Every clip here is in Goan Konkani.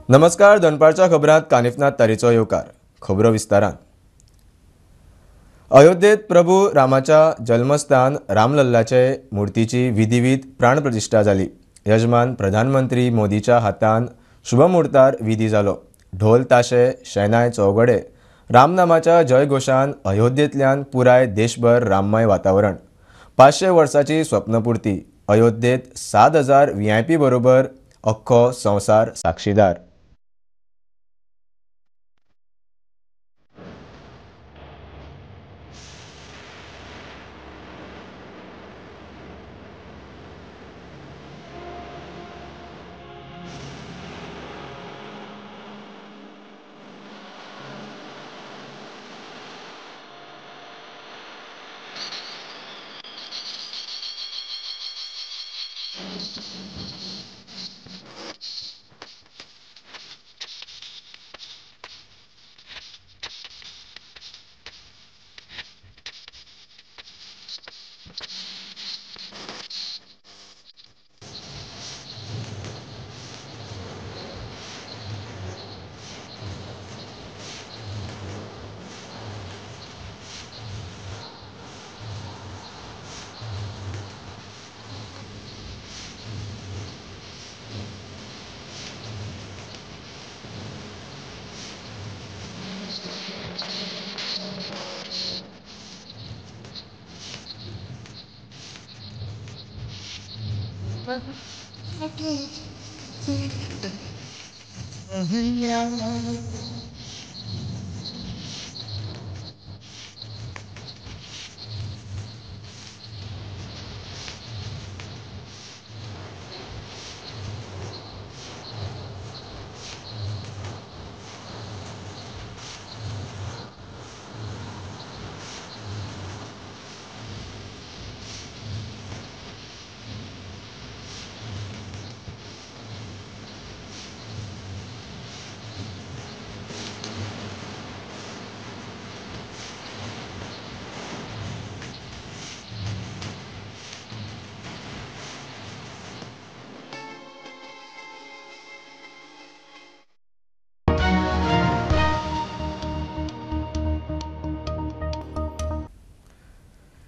नमस्कार, दनपारच्या खबरांत कानिफनाथ तारीचो येवकार. खबरो विस्तारान. अयोध्येत प्रभू रामाच्या जल्मस्थान रामलल्लाचे मूर्तीची विधिवीत प्राणप्रतिष्ठा जाली. यजमान प्रधानमंत्री मोदीच्या हातान शुभमुहूर्तार विधी जालो. ढोल ताशे शेनाय चौगडे रामनामाच्या जयघोषान अयोध्येंतल्यान पुराय देशभर राममय वातावरण. 500 वर्साची स्वप्नपूर्ती. अयोध्येत 7000 VIP बरोबर अख्खो संवसार साक्षीदार.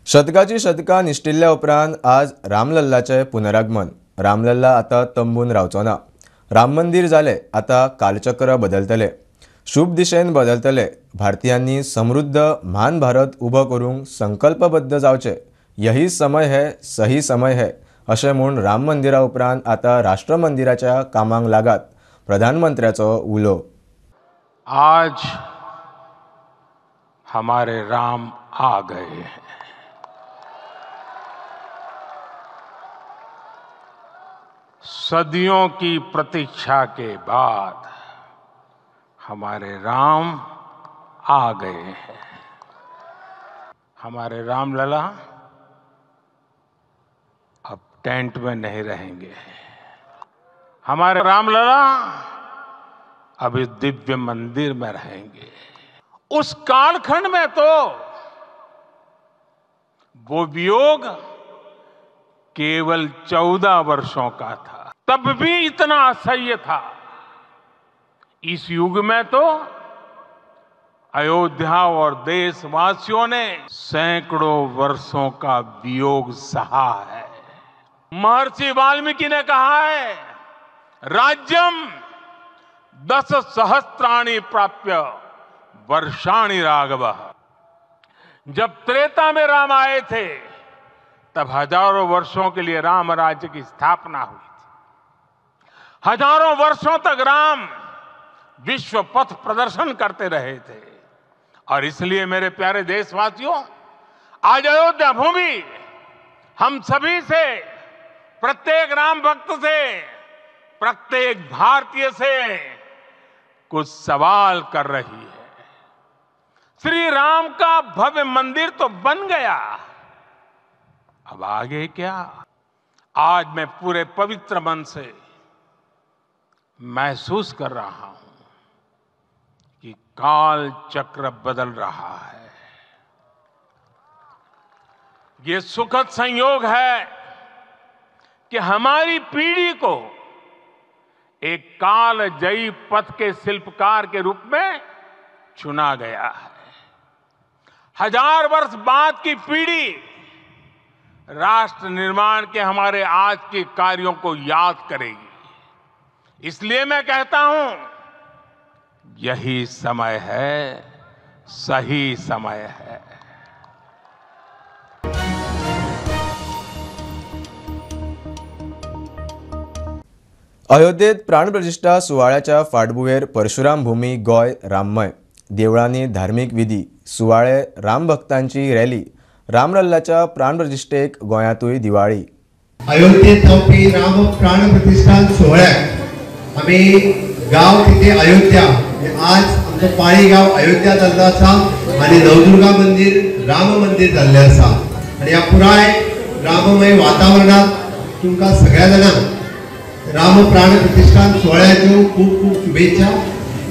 शतकाची शतकां निश्टिल्ल्या उपरांत आज रामलल्लाचें पुनरागमन. रामलल्ला आतां तंबून रावचो ना. राम मंदिर जालें, आतां कालचक्र बदलतले, शुभ दिशेन बदलतले. भारतीयांनी समृद्ध म्हान भारत उबो करूंक संकल्पबद्ध जावचें. यही समय है, सही समय है अशें म्हूण राम मंदिरा उपरांत आतां राष्ट्र मंदिराच्या कामाक लागात, प्रधानमंत्र्याचो उलो. आज हमारे राम आ गए हैं. सदियों की प्रतीक्षा के बाद हमारे राम आ गए हैं. हमारे रामलला अब टेंट में नहीं रहेंगे. हमारे रामलला अब इस दिव्य मंदिर में रहेंगे. उस कालखंड में तो वो वियोग केवल 14 वर्षों का था, तब भी इतना असह्य था. इस युग में तो अयोध्या और देशवासियों ने सैकड़ों वर्षों का वियोग सहा है. महर्षि वाल्मीकि ने कहा है, राज्यम 10 सहस्त्राणि प्राप्य वर्षाणि राघव. जब त्रेता में राम आए थे तब हजारों वर्षों के लिए राम राज्य की स्थापना हुई थी. हजारों वर्षों तक राम विश्व पथ प्रदर्शन करते रहे थे. और इसलिए मेरे प्यारे देशवासियों, आज अयोध्या भूमि हम सभी से, प्रत्येक राम भक्त से, प्रत्येक भारतीय से कुछ सवाल कर रही है. श्री राम का भव्य मंदिर तो बन गया, अब आगे क्या? आज मैं पूरे पवित्र मन से महसूस कर रहा हूं कि काल चक्र बदल रहा है. ये सुखद संयोग है कि हमारी पीढ़ी को एक कालजयी पथ के शिल्पकार के रूप में चुना गया है। 1000 वर्ष बाद की पीढ़ी राष्ट्र निर्माण के हमारे आज के कार्यों को याद करेगी। इसलिए मैं कहता हूं, यही समय है, सही समय है। अयोध्येत प्राणप्रतिष्ठा सुवाळ्याच्या फाटभुंयेर परशुराम भूमी गोंय राममय देवळांनी धार्मीक विधी सुवाळे, रामभक्तांची रॅली, रामलल्लाच्या प्राणप्रतिष्ठेक गोंयांतूय दिवाळी। अयोध्येत जावपी राम प्राणप्रतिष्ठा सुवाळ्याक आमी गांव तिथे अयोध्या, आज आमचो पाळी गांव अयोध्या जाल्लो आसा आनी नवदुर्गा मंदिर राम मंदिर जाल्लें आसा आनी ह्या पुराय राममय वातावरणांत तुमकां सगळ्या जाणांक राम प्राण प्रतिष्ठान सुवाळ्याच्यो खूब खूब शुभेच्छा।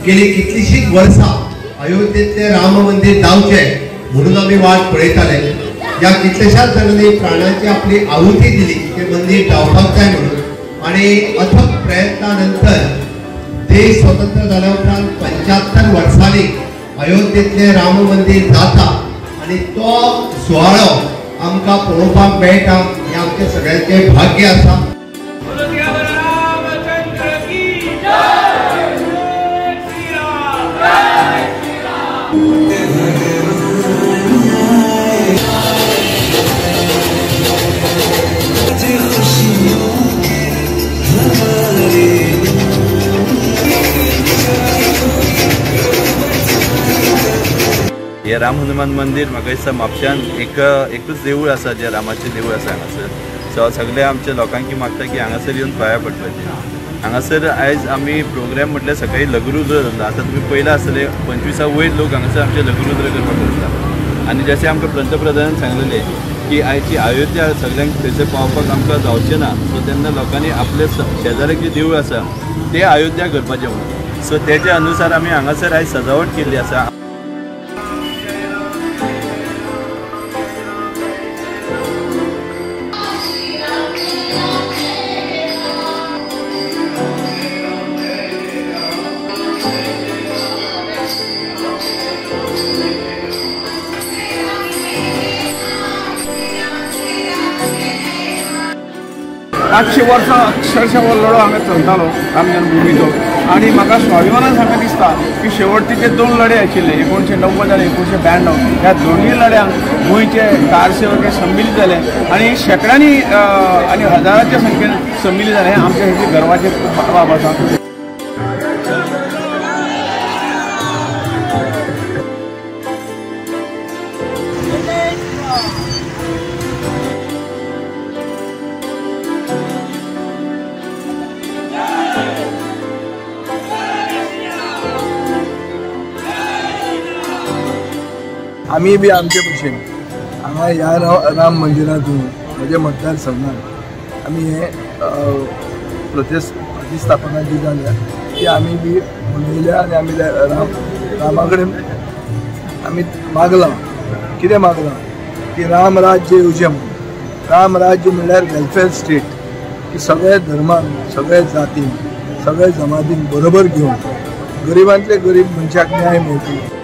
गेली कितलीशीच वर्सां अयोध्येंतलें राम मंदिर जावचें म्हणून आमी वाट पळयताले। ह्या कितल्याशाच जाणांनी प्राणाची आपली आहुती दिली तें मंदिर जावपाक जाय म्हणून आनी अथक प्रयत्ना नंतर देश स्वतंत्र जाल्या उपरांत 75 वर्सांनी अयोध्येंतलें राम मंदिर जाता आनी तो सुवाळो आमकां पळोवपाक मेळटा हें आमचें सगळ्यांचें भाग्य आसा। हे राम हनुमान मंदिर म्हाका दिसता म्हापश्यान एकूच देवूळ आसा जें रामाचें देवूळ आसा हांगासर। सो सगळे आमच्या लोकांकी मागता की हांगासर येवन पांया पडपाचें। हांगासर आयज आमी प्रोग्राम म्हटल्यार सकाळी लघुरुद्र जाता। आतां तुमी पयलां आसतलें 25 वयर लोक हांगासर आमचे लघुरुद्र करपाक वता आनी जशें आमकां पंतप्रधानान सांगलेलें की आयची अयोध्या सगळ्यांक थंयसर पावपाक आमकां जावचें ना, सो तेन्ना लोकांनी आपले शेजाऱ्याक जें देवूळ आसा तें अयोध्या करपाचें म्हणून। सो तेजे अनुसार आमी हांगासर आयज सजावट केल्ली आसा। पांचशे वर्सां अक्षरशः हो लढो हांगा चलतालो राम जन्मभुमीचो आनी म्हाका स्वाभिमानान सारकें दिसता की शेवटचे जे दोन लढे आशिल्ले 1990 आनी 1992 ह्या दोनूय लढ्यांक गोंयचे कारसेवक हे संमिलीत जाले आनी शेंकड्यांनी आनी हजारांच्या संख्येन संमिलीत जाले। हें आमच्या खातीर गर्वाचें खूब बाब आसा। आमी बी आमचे भशेन हांगा ह्या राम मंदिरांत म्हज्या मतदारसंघात आमी हे प्रतिस्थापना जी जाल्या ती आमी बी मनयल्या आनी आमी रामा कडेन आमी मागलां। कितें मागलां की राम राज्य येवचें म्हणून। राम राज्य म्हणल्यार वेलफेअर स्टेट की सगळ्या धर्मांक, सगळ्या जातींक, सगळ्या जमातींक बरोबर घेवन गरिबांतले गरीब मनशाक न्याय मेळटलो।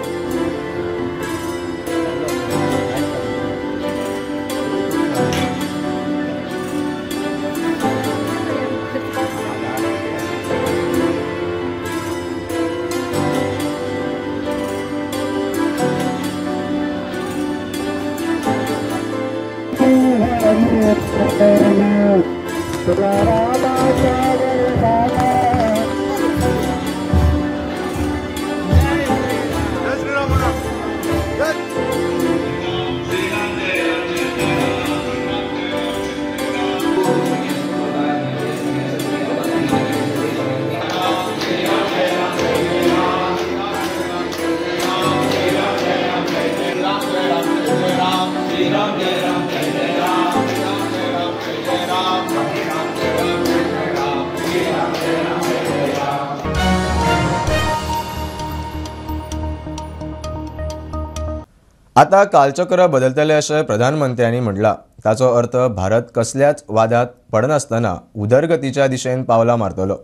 आता कालचक्र बदलतले अशें प्रधानमंत्र्यांनी म्हणलां। ताचो अर्थ भारत कसल्याच वादांत पडनासतना उदरगतीच्या दिशेन पावलां मारतलो।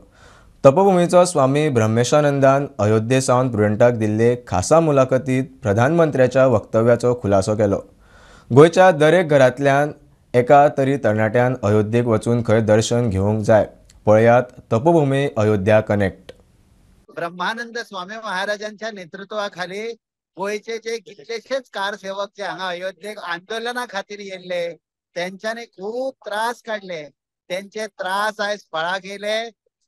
तपोभूमीचो स्वामी ब्रह्मेशानंदान अयोध्ये सावन प्रुडंटाक दिल्ले खासा मुलाखतीत प्रधानमंत्र्याच्या वक्तव्याचो खुलासो केलो. गोंयच्या दरेक घरांतल्यान एका तरी तरणाट्यान अयोध्येक वचून खंय दर्शन घेवंक जाय. पळयात तपोभूमी अयोध्या कनेक्ट. ब्रह्मानंद स्वामी महाराजांच्या नेतृत्वाखाली गोंयचे जे कितलेशेच कारसेवक जे हांगा अयोध्येक आंदोलना खातीर येयल्ले तेंच्यांनी खूब त्रास काडले. तेंचे त्रास आयज फळाक येयले.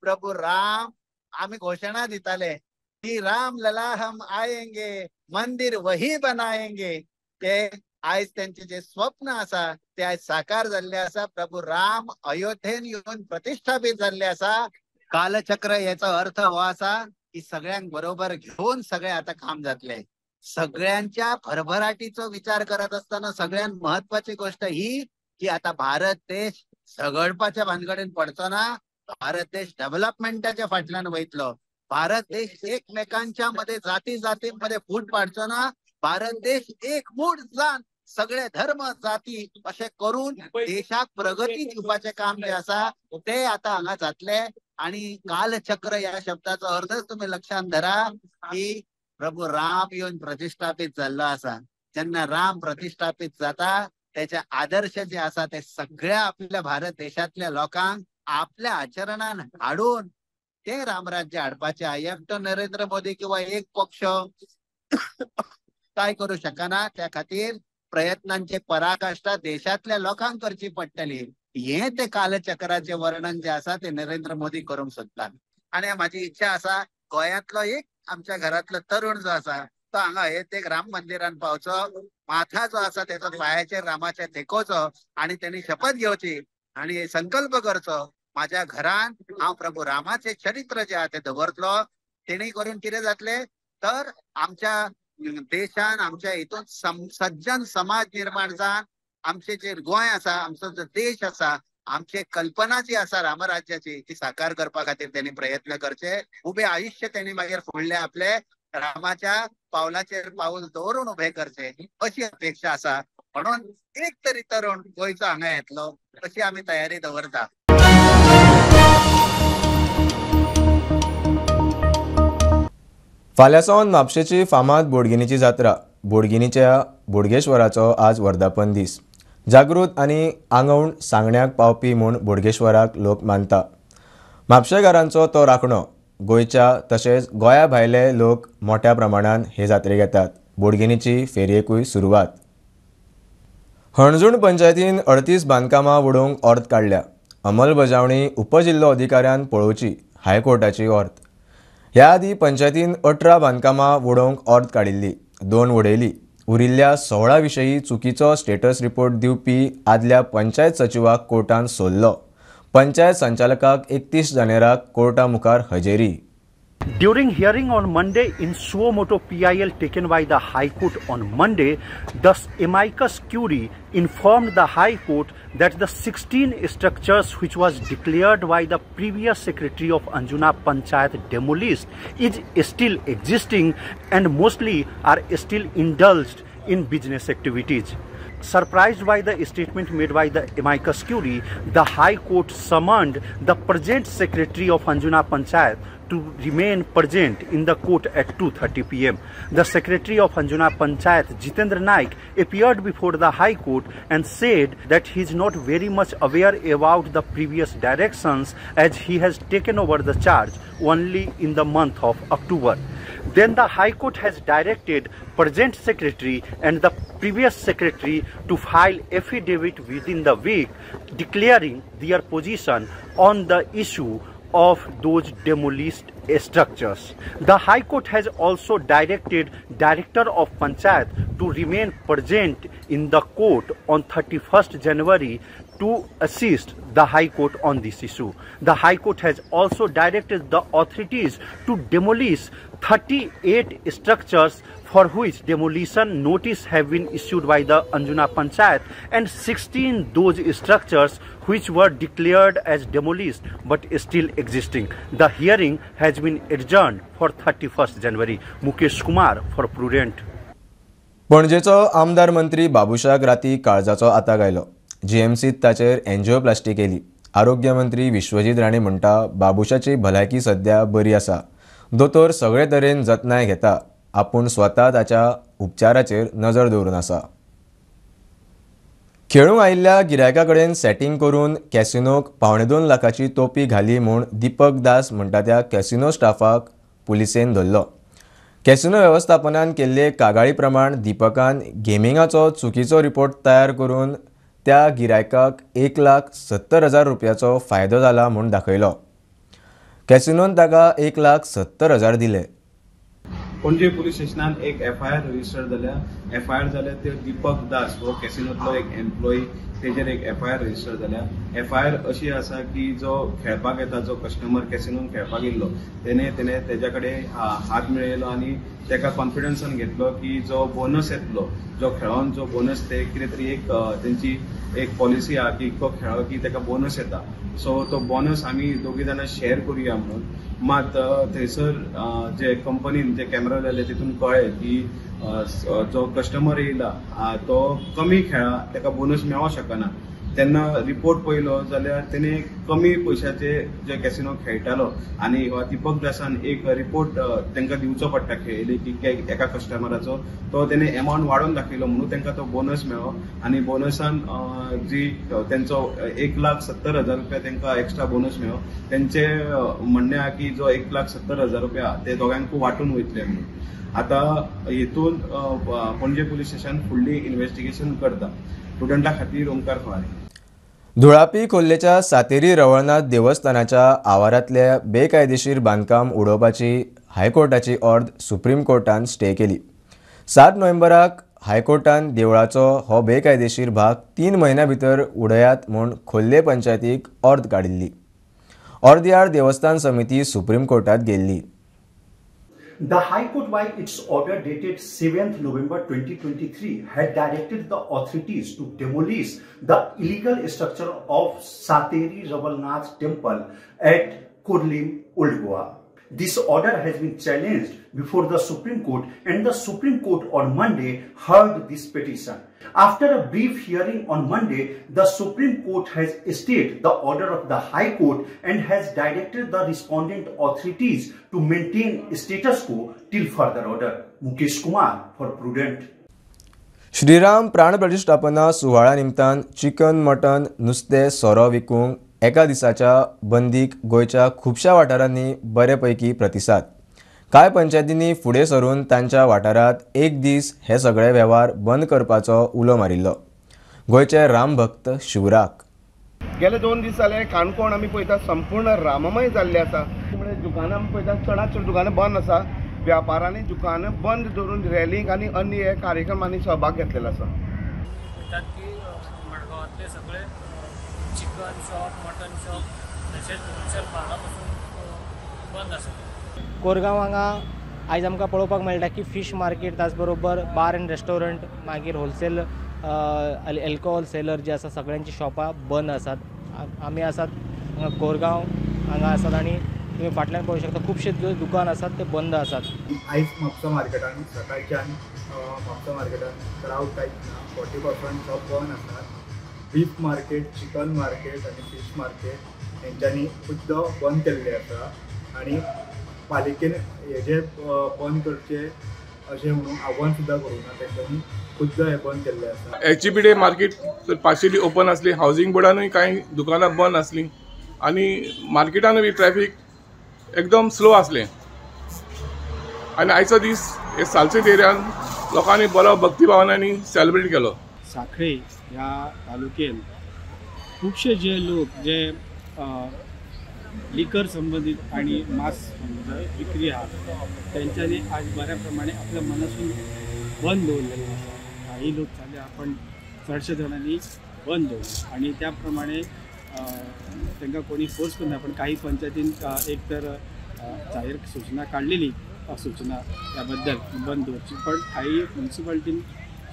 प्रभू राम आमी घोशणा दिताले की राम लला हम आएंगे, मंदिर वही बनाएंगे. ते आयज तेंचे जे स्वप्न आसा ते आयज साकार जाल्ले आसा. प्रभू राम अयोध्येन येवन प्रतिष्ठापीत जाल्ले आसा. कालचक्र हेचो अर्थ हो आसा की सगळ्यांक बरोबर घेवन सगळे आता काम जातले. सगळ्यांच्या भरभराटीचो विचार करत असताना सगळ्यात महत्वाची गोष्ट ही की आता भारत देश झगडपाच्या भानगडीन पडचो ना. भारत देश डेव्हलपमेंटाच्या फाटल्यान वयतलो. भारत देश एकमेकांच्या मध्ये जाती जातींमध्ये फूट पाडचो ना. भारत देश एकमूठ जावन सगळे धर्म जाती अशें करून देशाक प्रगती दिवपाचें काम जें आसा ते आतां हांगा जातले. आणि कालचक्र ह्या शब्दाचो अर्थच तुमी लक्षांत धरा की प्रभू राम येवन प्रतिष्ठापीत जाल्लो आसा. जेन्ना राम प्रतिष्ठापीत जाता तेचे आदर्श जे आसा ते सगळ्या आपल्या भारत देशांतल्या लोकांक आपल्या आचरणान हाडून ते रामराज्य हाडपाचे. एकटो नरेंद्र मोदी किंवा एक पक्ष काय करू शकना. त्या खातीर प्रयत्नांचे पराकाष्ठा देशांतल्या लोकांक करची पडटली. हे ते कालचक्राचे वर्णन जे आसा ते नरेंद्र मोदी करूंक सोदतात. आनी म्हाजी इच्छा आसा गोंयांतलो एक आमच्या घरांतलो तरुण जो आसा तो हांगा अयोध्येक राम मंदिरान पावचो, माथा जो आसा तेचो पांयाचेर रामाचे तेकोवचो आनी तेणी शपथ घेवची आनी संकल्प करचो माझ्या घरान हांव प्रभू रामाचे चरित्र जे आसा ते दवरतलो. तेणी करून कितें जातलें तर आमच्या देशान आमच्या हितून सज्जन समाज निर्माण जावन आमचे जे गोंय आसा, आमचो जो देश आसा, आमची कल्पना जी आसा रामराज्याची ती साकार करपा खातीर तेणी प्रयत्न करचे. उबे आयुष्य तेणी मागीर फुडले आपले रामाच्या पावलाचेर पावल दवरून उबे करचे अशी अपेक्षा आसा. म्हणून एक तरी तरुण गोंयचो हांगा येतलो अशी आमी तयारी दवरता. फाल्यां सावन म्हापशेची फामाद बोडगिनीची जात्रा. बोडगिनीच्या बोडगेश्वराचो आज वर्धापन दीस. जागृत आनी आंगवण सांगण्याक पावपी म्हूण बोडगेश्वराक लोक मानता. म्हापशेकारांचो तो राखणो. गोंयच्या तशेंच गोंया भायले लोक मोठ्या प्रमाणान हे जात्रेक येतात. बोडगिनीची फेरयेकूय सुरवात. हणजूण पंचायतीन 38 बांदकामां उडोवंक ऑर्द काडल्या. अंमलबजावणी उपजिल्लो अधिकाऱ्यान पळोवची हायकोर्टाची ऑर्द. ह्या आदीं पंचायतीन 18 बांदकामां उडोवंक ऑर्द काडिल्ली, 2 उडयली. उरिल्ल्या 16 विशयी चुकीचो स्टेटस रिपोर्ट दिवपी आदल्या पंचायत सचिवाक कोर्टान सोडलो. पंचायत संचालकाक 31 जानेराक कोर्टा मुखार हजेरी. During hearing on Monday in suo motu PIL taken by the High Court on Monday, the amicus curiae informed the High Court that the 16 structures which was declared by the previous secretary of Anjuna Panchayat demolished is still existing and mostly are still indulged in business activities. Surprised by the statement made by the amicus curiae, the High Court summoned the present secretary of Anjuna Panchayat to remain present in the court at 2:30 p.m. The secretary of Anjuna Panchayat, Jitendra Naik, appeared before the High Court and said that he is not very much aware about the previous directions as he has taken over the charge only in the month of October. Then the High Court has directed present secretary and the previous secretary to file affidavit within the week declaring their position on the issue of those demolished structures. The High Court has also directed Director of Panchayat to remain present in the court on 31st January to assist the High Court on this issue. The High Court has also directed the authorities to demolish 38 structures for which demolition notice have been issued by the Anjuna Panchayat and 16 those structures which were declared as demolished but still existing. The hearing has been adjourned for 31st January. Mukesh Kumar for Prudent. पणजेचो आमदार मंत्री बाबुशाक राती काळजाचो आताक आयलो. जीएमसीत ताचेर एन्जियोप्लास्टी केली. आरोग्य मंत्री विश्वजीत राणे म्हणटा बाबुशाची भलायकी सध्या बरी आसा, दोतोर सगळे तरेन जतनाय घेता, आपूण स्वता ताच्या उपचाराचेर नजर दवरून आसा। खेळूंक आयिल्ल्या गिरायका कडेन सेटिंग करून कॅसिनोक 1.75 लाखाची तोपी घाली म्हूण दीपक दास म्हणटा त्या कॅसिनो स्टाफाक पुलिसेन धरलो। कॅसिनो वेवस्थापनान केल्ले कागाळी प्रमाण दीपकान गेमिंगाचो चुकीचो रिपोर्ट तयार करून त्या गिरायकाक 1,70,000 रुपयाचो फायदो जाला म्हूण दाखयलो। कॅसिनोन ताका 1,70,000 दिले। पणजे पुलीस स्टेशनान एक एफआयआर रजिस्टर जाल्या। एफआयआर जाल्या ते दीपक दास हो कॅसिनोतलो एक एम्प्लॉई, तेजेर एक एफआयआर रजिस्टर जाल्या। एफआयआर अशी आसा की जो खेळपाक येता, जो कस्टमर कॅसिनोन खेळपाक येयल्लो तेणे तेज्या कडेन हात मेळयलो आनी तेका कॉन्फिडन्सान घेतलो की जो बोनस येतलो, जो खेळोन जो बोनस, ते कितें तरी एक तेंची एक पॉलिसी आहा की इतको खेळो की तेका बोनस येता, सो तो बोनस आमी दोगी जाणां शेअर करुया म्हणून। मात थंयसर जे कंपनीन जे कॅमेरा लायले तितून कळ्ळें की जो कस्टमर येयला तो कमी खेळा, तेका बोनस मेळोंक शकना। तेन्ना रिपोर्ट पळयलो जाल्यार तेणे कमी पयशाचे जे कॅसिनो खेळटालो आनी दीपक दासान एक रिपोर्ट तांकां दिवचो पडटा खेळयले की एका कस्टमराचो, तो तेणे एमावंट वाडोवन दाखयलो म्हणून तांकां तो बोनस मेळ्ळो आनी बोनसान जी तेंचो 1,70,000 रुपया तांकां एक्स्ट्रा बोनस मेळ्ळो। तेंचे म्हणणें आहा की जो 1,70,000 रुपया ते दोगांकूय वांटून वयतले म्हणून। आतां हेतून पणजे पुलीस स्टेशन फुडली इन्वेस्टिगेशन करता। स्टुडंटा खातीर ओंकार फवारे। धुळापी खोर्लेच्या सातेरी रवळनाथ देवस्थानाच्या आवारांतले बेकायदेशीर बांदकाम उडोवपाची हायकोर्टाची ऑर्द सुप्रीम कोर्टान स्टे केली। 7 नोव्हेंबराक हायकोर्टान देवळाचो हो बेकायदेशीर भाग 3 म्हयन्या भितर उडयात म्हूण खोर्ले पंचायतीक ऑर्द काडिल्ली। ऑर्दयार देवस्थान समिती सुप्रीम कोर्टात गेल्ली। The High Court, by its order dated 7th November 2023, had directed the authorities to demolish the illegal structure of Sateri Ravalnath Temple at Khorlim, Old Goa. This order has been challenged before the Supreme Court, and the Supreme Court on Monday heard this petition. After a brief hearing on Monday, the Supreme Court has stayed the order of the High Court and has directed the respondent authorities to maintain status quo till further order. Mukesh Kumar for Prudent. Shriram प्राण प्रतिष्ठापना सुवाळ्या निमतान चिकन मटन नुस्तें सोरो विकूंक एका दिसाच्या बंदीक गोंयच्या खुबश्या वाठारांनी बरे पैकी प्रतिसाद। कांय पंचायतींनी फुडें सरून तांच्या वाठारांत एक दीस हे सगळे वेव्हार बंद करपाचो उलो मारिल्लो। गोंयचे रामभक्त शिवराक गेले 2 दीस जाले काणकोण आमी पळयता संपूर्ण राममय जाल्लें आसा। म्हणजे दुकानां आमी पळयता चडांत चड दुकानां बंद आसा। व्यापारांनी दुकानां बंद दवरून रॅलींक आनी अन्य हे कार्यक्रमांनी सहभाग घेतलेलो आसा। म्हणटात की मडगांवांतले सगळे चिकन शॉप, मटन शॉप तशेंच होलसेल बारा पासून बंद आसा। कोरगांव हांगा आयज आमकां पळोवपाक मेळटा की फीश मार्केट, त्याच बरोबर बार एंड रेस्टॉरंट, मागीर होलसेल एल्कोहोल सेलर जे आसा सगळ्यांची शॉपां बंद आसात। आमी आसात हांगा कोरगांव हांगा आसात आनी तुमी फाटल्यान पळोवंक शकता खुबशे दुकान आसात ते बंद आसात। आयज म्हापसा मार्केटान सकाळच्यान म्हापसा मार्केटान क्रावड कांयच ना, 40% शॉप बंद आसात। बीफ मार्केट, चिकन मार्केट आनी फीश मार्केट हेंच्यांनी खुद्द बंद केल्लें आसा आनी पालिकेन हेजें बंद करचें अशें म्हणून आव्हान सुद्दां करूंक ना, तेंच्यांनी खुद्द हें बंद केल्लें आसा। एचजीपीडे मार्केट पार्शियली ओपन आसली, हावजींग बोर्डानूय कांय दुकानां बंद आसलीं आनी मार्केटानूय बी ट्रॅफीक एकदम स्लो आसलें। आनी आयचो दीस हे सालसेत एरियान लोकांनी बरो भक्तिभावनांनी सेलिब्रेट केलो। साखळे ह्या तालुक्यान खुबशे जे लोक जे लिकर संबंदीत आणि मांस विक्री आहा तेंच्यांनी आज बऱ्या प्रमाणे आपल्या मनासून बंद दवरलेलें आसा। काही लोक जाले पण चडशे जाणांनी बंद दवरलें आनी त्या प्रमाणे तांकां कोणी फोर्स करना, पण काही पंचायतीन एक तर जाहीर सूचना काडलेली सूचना त्या बद्दल बंद दवरची, पण काही म्युनिसिपालिटीन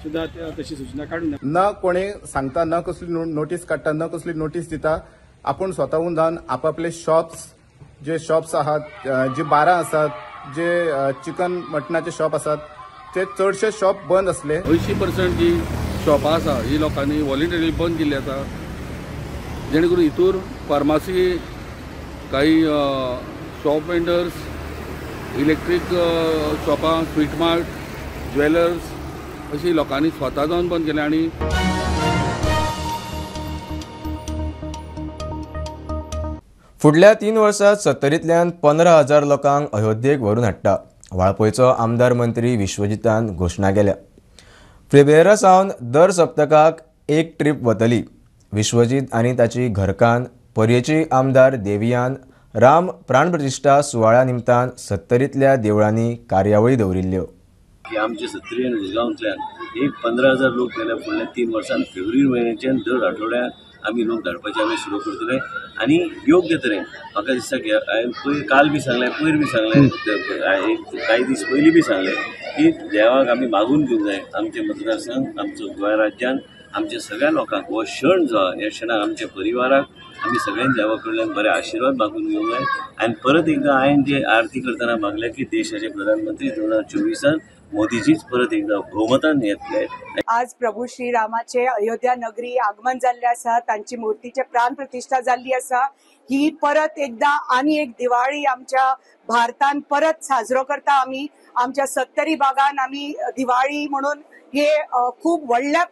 सुद्धा तशी सूचना काडून ना कोणी सांगता, ना कसली नोटीस काडटा, ना कसली नोटीस दिता। आपूण स्वताहून जावन आपापले शॉप्स जे शॉप्स आहात, जे बारां आसात, जे चिकन मटनाचे शॉप आसात ते चडशे शॉप बंद आसले। 80% जी शॉपां आसा ही लोकांनी वॉलंटरी बंद केल्ली आसा। जेणे करून हितूर फार्मासी, काही शॉप वेंडर्स, इलेक्ट्रीक शॉपां, स्वीट मार्ट, ज्वेलर्स अशी लोकांनी स्वता जावन बंद केलें. आनी फुडल्या 3 वर्सांत सत्तरींतल्यान 15,000 लोकांक अयोध्येक व्हरून हाडटा. वाळपयचो आमदार मंत्री विश्वजितान घोशणा केल्या. फेब्रुवारी सावन दर सप्तकाक एक ट्रीप वतली. विश्वजीत आनी ताची घरकान्न पर्येची आमदार देवियान राम प्राणप्रतिश्ठा सुवाळ्या निमतान सत्तरींतल्या देवळांनी कार्यावळी दवरिल्ल्यो. की आमचे सत्तरी आनी उसगांवतल्यान एक 15,000 लोक गेल्या फुडल्या 3 वर्सांत फेब्रुवारी म्हयन्याच्यान दर आठवड्याक आमी लोक धाडपाचे आमी सुरू करतले. आनी योग्य तरेन म्हाका दिसता की हांवें पयर काल बी सांगलें, पयर बी सांगलें, कांय दीस पयलीं बी सांगलें की देवाक आमी मागून घेवंक जाय आमचे मतदारसंघ, आमचो गोंय राज्यान आमच्या सगळ्या लोकांक हो क्षण जो आहा, ह्या क्षणाक आमच्या परिवाराक आमी सगळ्यांनी देवा कडल्यान बरे आशिर्वाद मागून घेवंक जाय. आनी परत एकदां हांवें जे आरती करतना मागलें की देशाचे प्रधानमंत्री 2024 मोदीजीच परत एकदा भोवमतान येतले. आज प्रभू श्रीरामाचे अयोध्या नगरी आगमन जाल्ले आसा, तांची मूर्तीचे प्राण प्रतिष्ठा जाल्ली आसा. ही परत एकदा आनी एक दिवाळी आमच्या भारतान परत साजरो करता आमी. आमच्या सत्तरी भागान आमी दिवाळी म्हणून हे खूब व्हडल्या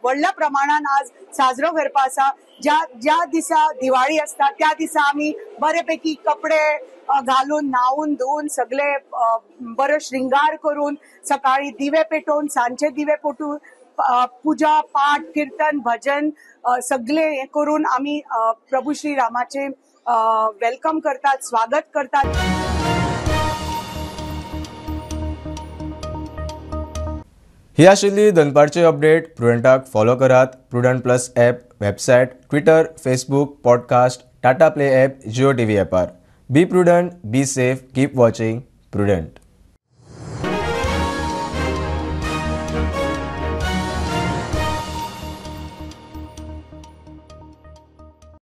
व्हडल्या प्रमाणान आज साजरो करपा आसा. ज्या ज्या दिसा दिवाळी आसता त्या दिसा आमी बरेपैकी कपडे घालून, न्हावून धुवून, सगळे बरो श्रृंगार करून, सकाळी दिवे पेटोवन, सांजचे दिवे पेटोवन, पुजा पाठ, कीर्तन, भजन सगळे हे करून आमी प्रभू श्री रामाचे welcome करतात, स्वागत करतात. ही आशिल्ली दनपारची अपडेट. प्रुडंटाक फॉलो करात. Prudent plus app, website, Twitter, Facebook, podcast, Tata Play app, Jio TV ॲपार. Be prudent, be safe, keep watching Prudent.